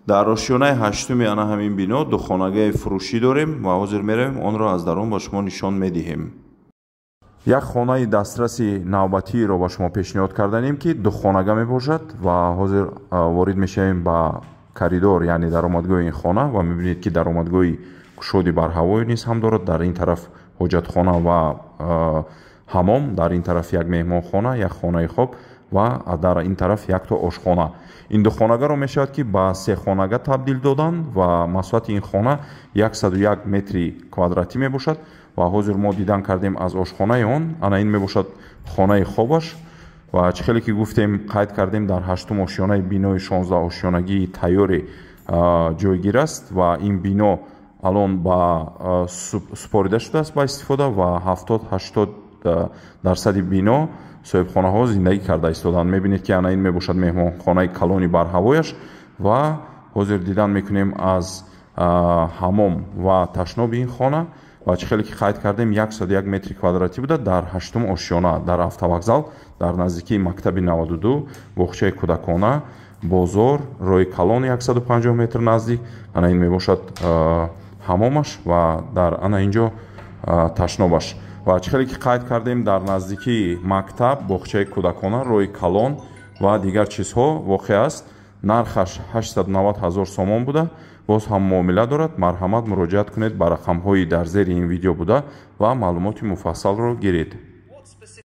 Дар ошёнаи ҳаштуми ана ҳамин бино духонагаи фурӯшӣ дорем ва ҳозир меравем, онро аз дарун ба шумо нишон медиҳем. Як хонаи дастраси навбатиро ба шумо пешниҳод карданем, ки духонага мебошад, ва ҳозир ворид мешавем ба коридор, яъне даромадгоҳи ин хона, ва мебинед, ки даромадгоҳи кушоди барҳавое низ ҳам дорад. Дар ин тараф ҳоҷатхона ва ҳамом, дар ин тараф як меҳмонхона, як хонаи хоб ва дар ин тараф якто ошхона. Ин духонагаро мешавад, ки ба сехонага табдил додан, ва масоҳати ин хона 101 метри квадратӣ мебошад. Ва ҳозир мо дидан кардем аз ошхонаи он. Ана ин мебошад хонаи хобаш. Ва чӣ хеле ки гуфтем, қайд кардем, дар ҳаштум ошёнаи бинои 16 ошёнагии тайёре ҷойгир аст ва ин бино алон ба супорида шудааст ба истифода ва 70-80 дарсади бино соҳибхонаҳо зиндагӣ карда истоданд. Мебинед, ки ана ин мебошад меҳмонхонаи калони барҳавояш. Ва ҳозир дидан мекунем аз ҳамом ва ташноби ин хона. Ва чӣ хеле ки қайд кардем, 101 метри квадратӣ буда, дар ҳаштум ошёна, дар автовокзал, дар наздикии мактаби 92, боғчаи кӯдакона, бозор, роҳи калон 150 метр наздик. Ана ин мебошад ҳамомаш ва дар ана ин ҷо ташнобаш. Ва чӣ хеле ки қайд кардем, дар наздикии мактаб, боғчаи кӯдакона, роҳи калон ва дигар чизҳо воқеъ аст. Нархаш 890 ҳазор сомон буда, боз ҳам муомила дорад. Марҳамат, муроҷиат кунед ба рақамҳои дар зери ин видео буда ва маълумоти муфассалро гиред.